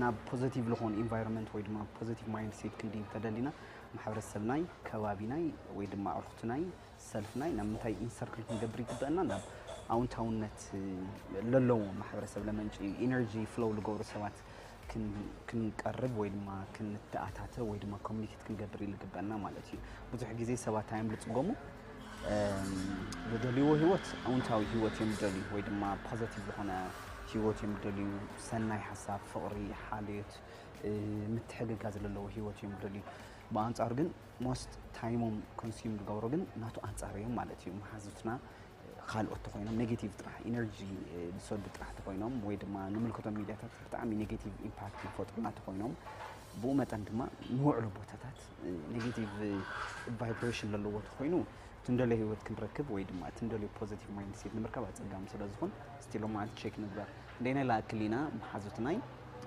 ናብ positive ዝኾነ environment ወይ ድማ positive mindset ክንዲ እንተደሊና ማሕበረሰብናይ ከባቢናይ ወይ ድማ ኣርኩትናይ ሰልፍናይ ናብ ምንታይ ኢንሰርክል ክንገብር ይግበአና? ናብ ኣውንታውነት ለለዎ ማሕበረሰብ ለመንጭ energy flow ልገብሩ ሰባት ክንቀርብ ወይ ድማ ክንተኣታተ ወይ ድማ communicate ክንገብር ይግበአና ማለት እዩ። ብዙሕ ግዜ ሰባት እዮም ልፅገሙ ልደልይዎ ህይወት ኣውንታዊ ህይወት እዮም ልደልዩ ወይ ድማ positive ዝኾነ ህይወት እዮም ልደልዩ። ሰናይ ሓሳብ፣ ፍቕሪ፣ ሓልዮት፣ ምትሕግጋዝ ዘለዎ ህይወት እዮም ልደልዩ። ብኣንፃሩ ግን most ታይሞም ኮንሱም ዝገብሮ ግን ናቱ ኣንፃር እዮም ማለት እዩ። መሓዙትና ካልኦት ተኮይኖም negative ጥራሕ energy ዝሰዱ ጥራሕ ተኮይኖም ወይ ድማ ንምልከቶም ሚዲያታት ብጣዕሚ negative impact ይፈጥሩና ተኮይኖም ብኡ መጠን ድማ ንውዕሎ ቦታታት negative vibration ዘለዎ ተኮይኑ ትንደሎ ህይወት ክንረክብ ወይ ድማ ትንደሎ positive mindset ንምርካብ ኣፀጋሚ ስለዝኾን ስቲሎ ማለት ቸክ ንግበር። እንደይናይ ላእክል ኢና መሓዙትናይ